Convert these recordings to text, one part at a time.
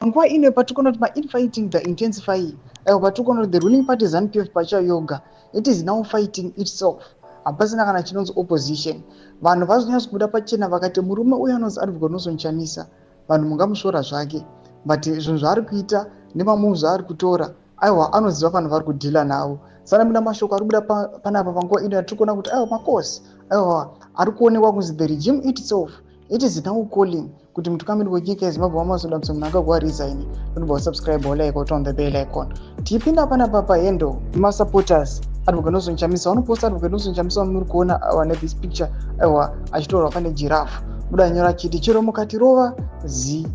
Panguva ino patiri kuona kuti mainfighting, the intensifying, aiwa, patiri kuona kuti the ruling party ZANU PF pachayo yoga, it is now fighting itself. Hapasina kana chinonzi opposition. Vanhu vazonyatso kubuda pachena vakati murume uyu anonzi Advocate Nelson Chamisa, vanhu mungamusvora zvake, but zvinhu zvaari kuita nemamoves aari kutora, aiwa, anoziva vanhu vari kudhila navo. Sanamina mashoko ari kubuda panapa panguva ino yatiri kuona kuti, aiwa, makosi, aiwa, ari kuonekwa kunzi the regime itself, it is now calling kuti mutungamiri wenyika yeZimbabwe, VaEmmerson Dambudzo Mnangagwa, resign. Unobva wasubscribe, walike, on the bell icon. Tichipinda panapa pahandle masupporters Advocate Nelson Chamisa, vanoposta Advocate Nelson Chamisa muri kuona, aiwa, nethis picture, aiwa, achitorwa pane giraffe. Buda nyora achiti, "Chero mukatirova zi,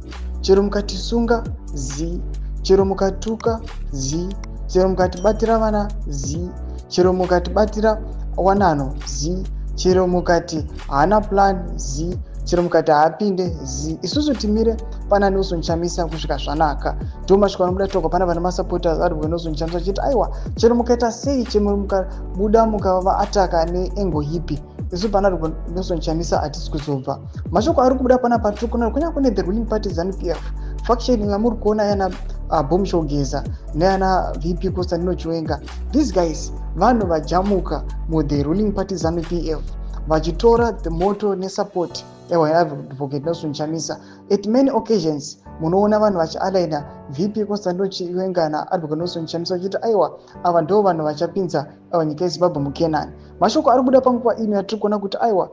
chero mukatisunga zi, chero mukatuka zi, chero mukatibatira vana zi, chero mukatibatira wanano zi, chero mukati haana plan zi, chero mukati haapinde zi, isusu timire pana Nelson Chamisa kusvika zvanaka." Ndo masvika anobuda togwa pana vana masupporters Advocate Nelson Chamisa achiti, aiwa, chero mukaita sei, chero mukabuda mukavaataka neangle ipi, isu pana Advocate Nelson Chamisa hatisi kuzobva. Mashoko ari kubuda panapa tiri kuona kunyange kune the ruling party ZANU PF faction yamuri kuona yana Bombshell Geza neyana VP Constantino Chiwenga. These guys, vanhu vajamuka muthe ruling party ZANU PF vachitora the moto nesupport yaadvocate Nelson Chamisa. At many occasions munoona vanhu vachialaina VP Constantino Chiwenga naadvocate Nelson Chamisa vachiti, aiwa, ava ndo vanhu vachapinza, aiwa, nyika yeZimbabwe muKenani. Mashoko ari kubuda panguva ino yatiri kuona kuti, aiwa,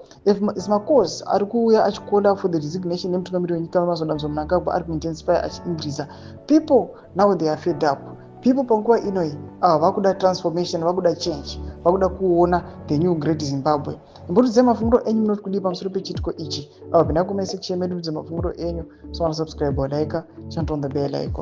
macalls ari kuuya achicalla for the resignation yemutungamiri wenyika Emmerson Dambudzo Mnangagwa ari kuintensify, achiincreasa. People now, they are fed up. People panguva inoi, ava vakuda transformation, vakuda change, vakuda kuona the new great Zimbabwe. Imbotidzai mafungiro enyu, munoti kudii pamusoro pechiitiko ichi? Ava pinda comment section medu, mudze mafungiro enyu. So subscribe, like, turn on the bell icon.